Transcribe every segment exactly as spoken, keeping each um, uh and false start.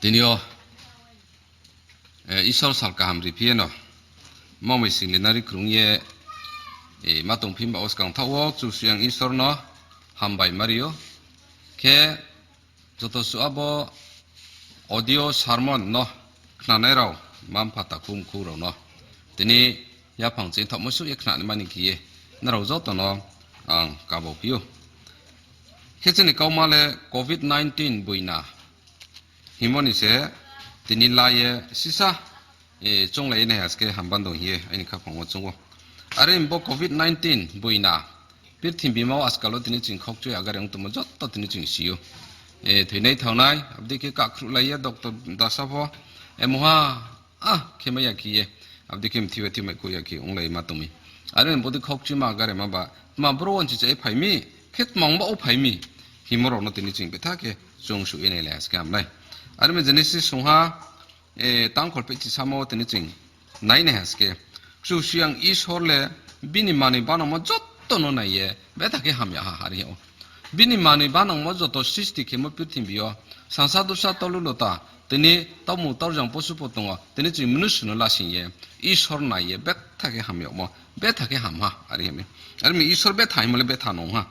Tini yo, eh, Isor sal kaham riphi ye no, mamoi singlinari krung ye, eh, ma tongphi ba wo skang thaoh wo Kchusoyang Isor no hambai ma ri ou. Khe joto suh abo audio sermon no khnanai rao, mma-mpha takhu mkhu rao no tini yaphang ching thaohmo suh ye khnanaima ni khe ye nrao joto no ang kabo phi ou. Khe chini kauma le covid nineteen boina hingmo ni se tini la ye sisa, eh, chounglai ye nai ha se khe hamba dong hing ye aini khaphang wo choung ou. Are bo covid nineteen boina purthimbi ma wo ajkal wo tini ching khaukchui agare ong tongmo joto tini ching si ou. Eh, thoinai thangnai, abo dei khe kakhruhlai ye doctor dasa pho, eh, mungha, ah, khe mai ya khe ye, abo dei khe mthi bai thi mai khui ya khe onglai ma tong mi. Are bo dei khaukchuima agare ma ba, tma brouh wo nchicha ye phai mi, khe tma ong ba wo phai mi, hingmo rao no tini ching betha khe chung suh ye nailai ha se khe ham nai. Are mi Genesis sungha, eh, tangkhol phehchi samo wo tini ching nai nai ha se khe, Kchusoyang Isor le bini manoi banangmo joto no nai ye betha khe hamya ha, are hing ou. Bini manoi banangmo joto sristi khemo purthimbi yo, sansa dusa tolu lota, tini taumung taurjang posu pho tong ou, tini ching mnusu no lasing ye, Isor nai ye betha khe ham yagmo, betha khe ham ha, are hing mi. Are mi Isor betha hingmo le betha nung ha.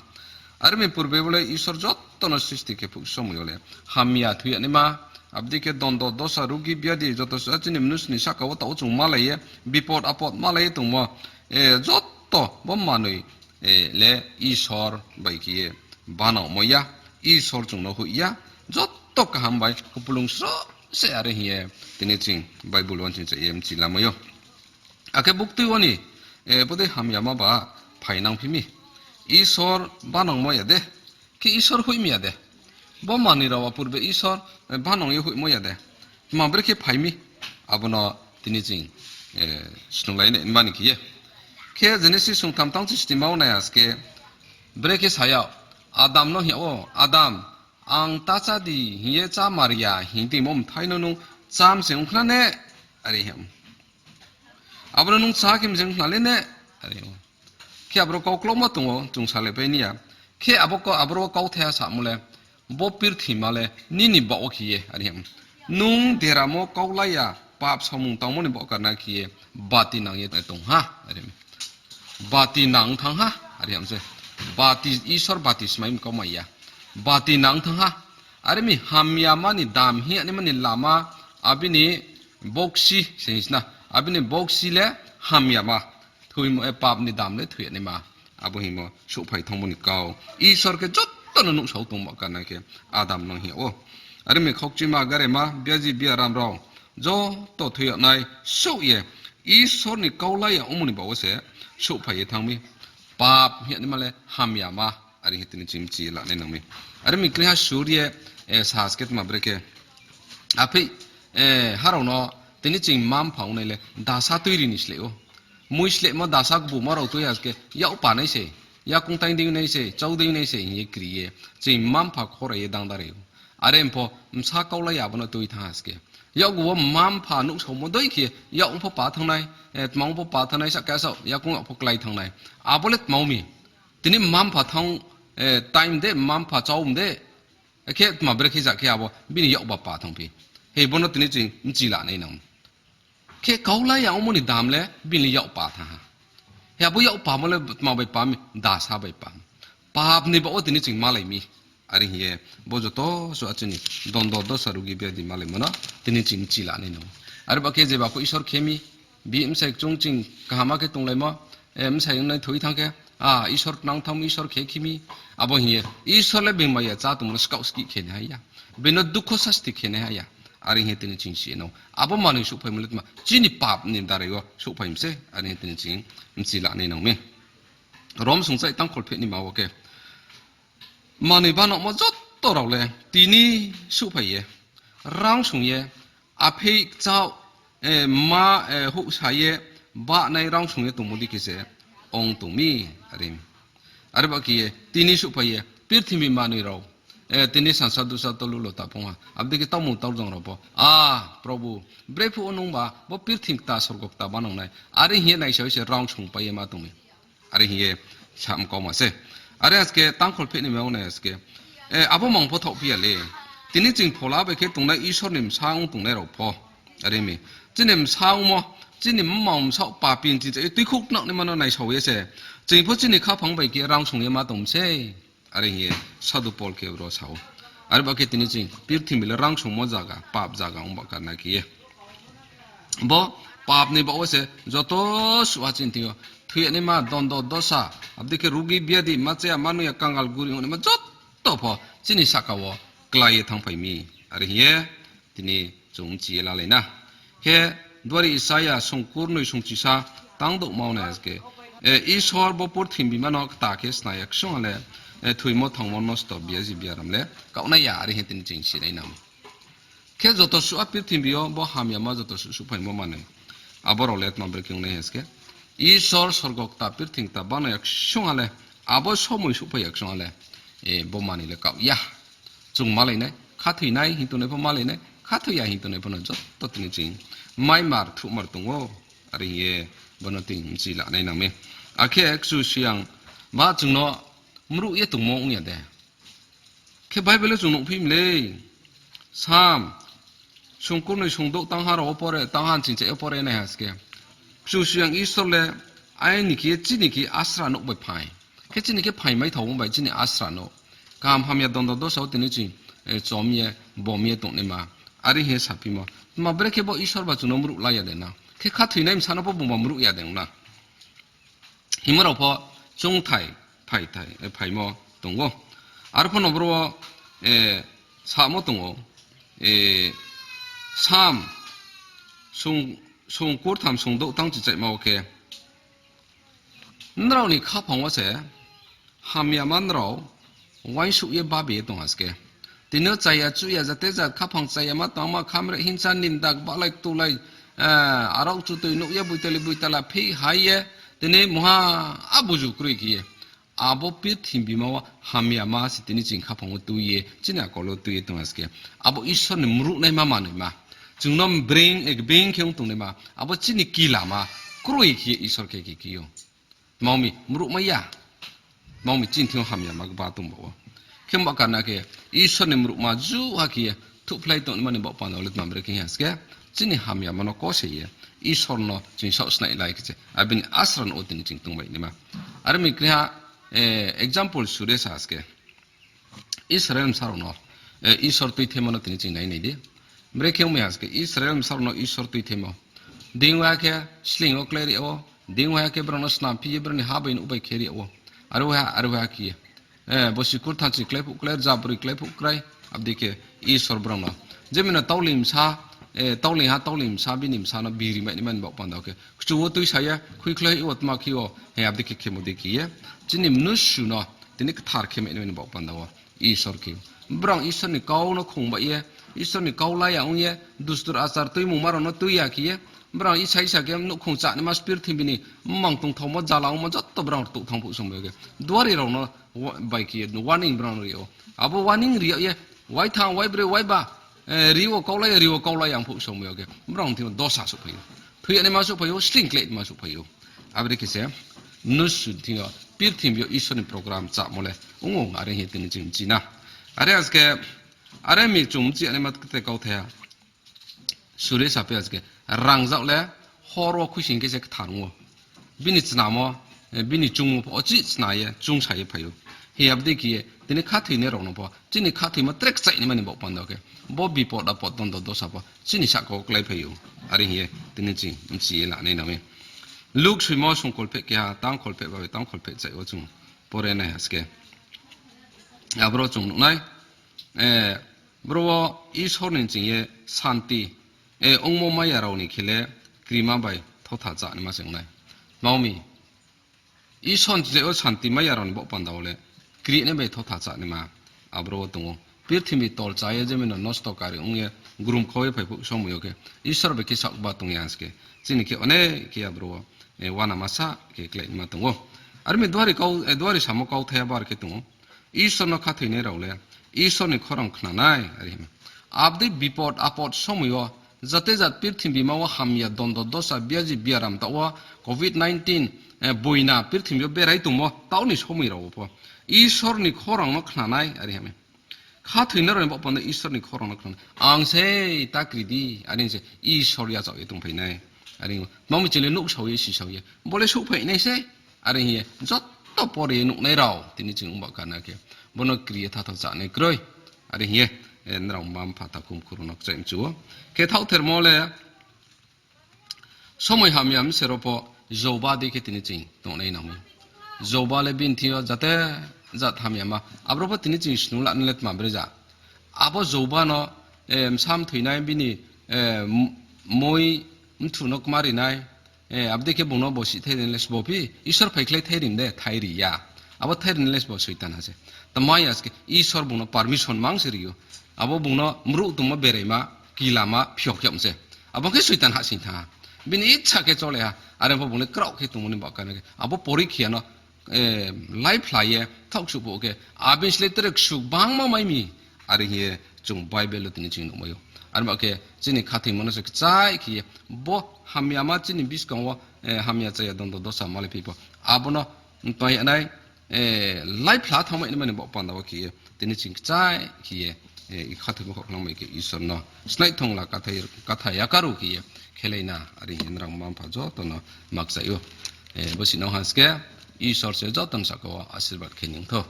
Are mi purbe bo le Isor joto no sristi khe phuh somoi yo le hamya thoi ya naima, abo dei khe dondo dosa rugi biadi joto suh chini mnusu ni sahka wo taoh wo chung malai ye, bipod apod malai ye tongmo, eh, joto bo manoi, eh, le Isor bai khe ye banangmo ya, Isor chung no hoih ya, joto kaham bai kupulung sroh se, are hing ye tini ching Bible wo ching cha ye mchi lamai ou. Akhe buktui wo ni, eh, bodei hamyama ba phainang phi mi. Isor banangmo ya de, khe Isor hoihmi ya de. Bo manoi rao apurbe Isor, eh, banang ye hoihmo ya de. Tma brekhe phai mi, abo no tini ching, eh, snunglai nai mani khe ye. Khe Genesis sungtham tang chistima wo nai ha se khe, brekhe sa yag, Adam no hing yag ou, Adam, ang ta chá di hing ye chá mar ya hing tongmo mthai no nung chá mi se ong khna ne, are hing yag. Abo no nung chá khe mi se ong khna le ne, are hing yag. Khe aboro kau klaumo tong ou, chung salaipai ni ya. Khe abo kau, aboro kauthaiha samo le, bo purthima le nini baoh wo khe ye, are hing yag. Nung deramo kaulai ya, pap samung tangmo ni baoh karna khe ye, bati nang ye tong ha, are hing yag. Bati nang thanng ha, are hing yag se. Bati, Isor bati smai mi kau mai ya. Bati nang thanng ha. Are mi hamyama ni dam hing yag naima ni lama, abini boksi se hing sna, abini boksi le hamyama. Thoimo, eh, pap ni dam le thoi ya naima. Abo hingmo souhphai thanngmo ni kau. Isor khe joto no nuhsao tongmo karna khe Adam no hing yag ou. Are mi khaukchuima garema, biaji biaram rao joto thoi yag nai souh ye, Isor ni kaulai ya ongmo ni baoh wo se souhphai ye thanng mi. Pap hing yag naima le hamyama, are hing ye tini ching mchi lanai nang mi. Are mi kleiha sur ye, eh, sa se khe tma brekhe. Aphei, eh, ha rao no tini ching mma-mpha ongnai le dasa tuiri ni sleh ou. Mui slehmo dasa kbuma rao tui ha se khe, yak pa nai se, yakoung taing dei nai se, chau dei nai se hing ye kri ye, ching mma-mpha khorai ye dang darai ou. Are pho, bsa kaulai ya abo no tui thanng ha se khe. Yakgu wo mma-mpha nuhsaomo dei khe, yak ong pho pa thanng nai, eh, tma ong pho pa thanng nai, sahka saoh yakoung yag pho klái thanng nai. Abo le tma ong mi? Tini mma-mpha thanng, eh, time de, mma-mpha chau de, khe tma brekhe ja khe abo bini yakba pa thanngphi. He bo no tini ching mchi lanai nang. Khe kaulai ya ongmo ni dam le bini yak pa thanng ha. He abo yak pamo le tma bai pa mi, dasa bai pa. Pap ni baoh wo tini ching malai mi. Are hing ye, bo joto suh chini dondo dosa rugi biadi malaimo no tini ching mchi lanai nang. Are ba khe jeba pho Isor khe mi, bi bsai chung ching kaham khe tonglaimo, eh, bsai ongnai thoi thanng khe, ah, Isor nang thanng mi, Isor khe khe mi, abo hing ye, Isor le being bai ya chá tongmo no skaoh skih khe nai ha ya. Being no dukho sasti khe nai ha ya. Are hing ye tini ching si nang. Abo manoi souhphaimo le tma, chini pap ni darai wo souhphai mi se, are hing ye tini ching mchi lanai nang mi. Rom sungchai tangkhol pheh ni ma wo khe, manoi banangmo joto rao le tini souhphai ye, rangsung ye, aphei kchao, eh, ma, eh, houhsa ye, bahnai rangsung ye tongmo dei khe se ong tong mi, are. Are ba khe ye, tini souhphai ye, purthimbi manoi rao, eh, tini sansa dusa tolu lota phung ha, abo dei khe taumung taurjang rao pho, ah, Probhu, brephuh wo nungba bo purthimbi kta sorgo kta banang nai, are hing ye naisao se rangsung pai ye ma tong mi. Are hing ye sa mkauma se. Are ha se khe tangkhol pheh ni ma wo nai ha se khe, eh, abo mang pho thaohphi ya le. Tini ching phola bai khe tongnai Isor ni bsa ong tongnai rao pho. Are mi. Chini bsa ongmo, chini mmang bsaoh papi ni ching chai tuikhouh knaoh naima no naisao ye se. Ching pho chini khaphang bai khe rangsong ye ma tong mi sei. Are hing ye Sadhu Pol khe bro sa ou. Are ba khe tini ching purthimbi le rangsongmo zaga, pap zaga ong ba karna khe ye. Bo pap ni baoh wo se joto suha chini thing yo thoi ya naima, dondo dosa, abo dei khe rugi biadi, ma chaya, ma nuh ya, kangal guri ong naima joto pho chini sahka wo klái ye thanngphai mi. Are hing ye tini chung bchi ye lalai na. Khe duari Isaia songkurnoi songchisa tang douhma wo nai ha se khe, e, Isor bo purthimbi ma no kta khe sna ya ksung ha le, e, thoimo thangmo nosto biaji biaram le kaoh nai ya, are hing ye tini ching si nai nang. Khe joto suh a purthimbi yo bo hamyama joto suh suhphaimo manoi. Abo rao le tma brekhe ong nai ha se khe, Isor sorgo kta purthimbi kta bano ya ksung ha le, abo somoi suhphai ya ksung ha le, e, bo manoi le kaoh ya. Chung malai nai, khathoinai hing tongnai pho malai nai, khathoi ya hing tongnai pho no joto tini ching maimar thuhmar tong ou. Are hing ye bo no tini bchi la nai nang mi. Akhe Kchusoyang ba chung no mruh ye tongmo ong ya de? Khe Bible wo chung nuhphi mi lei. Sam, songkurnoi songdouh tangha rao wo pore, tangha ni ching chai yo pore nai ha se khe, Kchusoyang Isor le aini khe, chini khe asra nouh bai phai. Khe chini khe phai mai thao bai chini asra nouh. Kaham hamya dondo dosa wo tini ching, e, chom ye, bom ye tongnaima. Are hing ye saphimo. Tma brekhe bo Isor ba chung no mruh la ya de na? Khe khathoinai bsa no pho bung ba mruh ya de na? Himba rao pho chungthai, phaithai, e, phaimo tong ou. Aro pho no bro wo, e, samo tong ou, e, Sam, song, songkurtham songdouh tang chichaima wo khe, nrao ni khaphang wo se hamyama nrao uaingsouh ye babi ye tong ha se khe. Tini yo chaya chuh ya jate jat khaphang chaya ma tangma khamre hinsa ninda kbalai ktulai, eh, arao chutoi nuh ye boitali boitala phi hai ye, tini mungha a buzu kroi khe ye. Abo purthimbi ma wo hamyama se tini ching khaphang wo tui ye, chini akol wo tui ye tong ha se khe. Abo Isor ni mruhnaima manoi ma. Chung no bring, eh, bring khe ong tongnai ma. Abo chini kila ma. Kroi khe ye Isor khe khe khe ou. Tma ong mi, mruhmai ya. Tma ong mi, chini thing yo hamyama kba tong ba wo. Khe mba karna khe, Isor ni mruhma juha khe ye, thuhphlai tongnaima ni baoh panda wo le tma brekhe ha se khe, chini hamyama no kose ye, Isor no ching saoh snai lai khe se, abo ni asra no tini ching tongbai naima. Are mi kreiha, eh, example sure sa se khe. Israel bsa rao no, eh, Isor tuithaimo no tini ching nai nai di. Brekhe ong mi ha se khe Israel bsa rao no Isor tuithaimo. Ding wa khe sleing wo klái ri ou, ding wa khe brao no snam phi ye brao ni ha bai nuh bai khe ri ou. Aro wa, aro wa khe ye. Eh, bo sikur thanchi klái phuh klái, rza broi klái phuh klái, abo dei khe Isor brao no. Jemino tauling bsa, eh, tauling ha, tauling bsa, bini bsa no biri mai naima ni baoh panda wo khe. Kchu wo tuisa ye, khuikhlai wo tma khe ou, he abo dei khe khemo dei khe ye. Chini mnusu no, tini kthar khe mai naima ni baoh panda wo. Isor khe. Brao Isor ni kau no khong bai ye, Isor ni kau la ya ong ye, dustur achar tuimungma rao no tui ya khe ye, brao isa isa khe nouhkhong chá naima purthimbi ni mmang tongthaomo jala ongmo joto brao rtuh thanng phuh somoi yo khe. Duari rao no wa-, bai khe ye warning brao no ri ou. Abo warning ri yag ye, waithang, waibroi, waiba, eh, ri wo kau la ya, ri wo kau la ya ong phuh somoi yo khe. Brao thing yo dosa souhphai ou. Thoi ya naima souhphai ou, sleing klái naima souhphai ou. Abo dei khe se, mnusu thing yo, purthimbi yo Isor ni program chámo le ong ou, are hing ye tini ching bchi na. Are ha se khe, are mi chung bchi ya naima kte kauthai ha. Suri saphi ha se khe, rangzag le hor wo khuisoing khe se kthar ong ou. Bini chnamo, eh, bini chungmo pho, ochi chna ye, chungsa ye phai ou. Hi abo dei khe ye, tini khathoinai rao no pho, chini khathoimo tre kchaih naima ni baoh panda wo khe. Bo bipod apod dondo dosa pho, chini sahka wo kláiphai ou. Are hing ye, tini ching bchi ye lanai nang mi. Luk soimo songkholpheh keha, tangkholpheh ba bai tangkholpheh chaih wo chung pore nai ha se khe. Aboro chung nuh nai, eh, boro wo Isor ni ching ye santi, eh, ongmo maya rao ni khe le krima bai thotha chá naima se ong nai. Tma ong mi, Isor ni ching wo santi maya rao ni baoh panda wo le kri nai bai thotha chá naima aboro wo tong ou. Purthimbi tol chá ye jemino nosto kari ong ye grum khau ye phai phuh somoi yo khe Isor bai khe saohba tong ya ha se khe. Chini khe onek khe aboro wo, eh, uanama sa khe klái naima tong ou. Are mi duari kau, eh, duari samo kauthai ha bar khe tong ou. Isor no khathoinai rao le Isor ni khorang khna nai, are hing. Abo dei bipod apod somoi yo, jate jat purthimbi ma wo hamya dondo dosa biaji biaram taoh wo covid nineteen, eh, boina purthimbi yo berai tongmo taoh ni somoi rao wo pho Isor ni khorang no khna nai, are hing. Khathoinai rao ni baoh panda Isor ni khorang no khna. Ang sei, ta kri di, are hing se Isor yachaoh ye tongphai nai. Are hing, tma mi ching le nuhsao ye, sisao ye. Bo le souhphai nai se, are hing ye, joto pore ye nuhnai rao, tini ching ongba kana khe. Bo no kri ye thathao chánai kroi. Are hing ye, eh, nrao mma mpha takhu mkhu rao no kchaih mchu ou. Khe thaohthermo le, somoi hamya mse rao pho Joba dei khe tini ching tongnai nang mi. Joba le bini thing yo jate jat hamya ma. Aboro pho tini ching snung la nai le tma bre ja. Abo Joba no, eh, bsa mthoinai bini, eh, m-, moi mthu no kma ri nai, eh, abo dei khe bung no bo sih thai ri nai le sbo phi, Isor phai khlai thai ri de, thai ri ya. Abo thai ri nai le sbo Soitan ha se. Tma ya se khe Isor bung no permission mang se ri ou. Abo bung no mruh tongmo beraima, kilama, phiok yag se. Abo khe Soitan hahsoing thanng ha. Bini icha khe chole ha. Are pho bung le kraoh khe tongmo ni baoh kana khe. Abo porikhiya no, eh, laiphla ye, thaoh ksuh phuh khe. Abini sle tre ksuh gbangma mai mi. Are hing ye chung Bible wo tini ching nuhmai ou. Are ba khe chini khathoimo no se kchaih khe ye. Bo hamya ma chini buskang wo, eh, hamya chaya dondo dosa malai phi pho. Abo no tma ya nai, eh, laiphla thanngmai nai mani baoh panda wo khe ye, tini ching kchaih khe ye, eh, khathoimo khakhlangmai khe Isor no snaih thong la kathai, kathai yakaru khe ye khelai na, are hing ye nrao mma mpha joto no makchaih ou. Eh, bo sih no ha se khe, Isor se joto ni saka wo asirbad khe ni ong thou.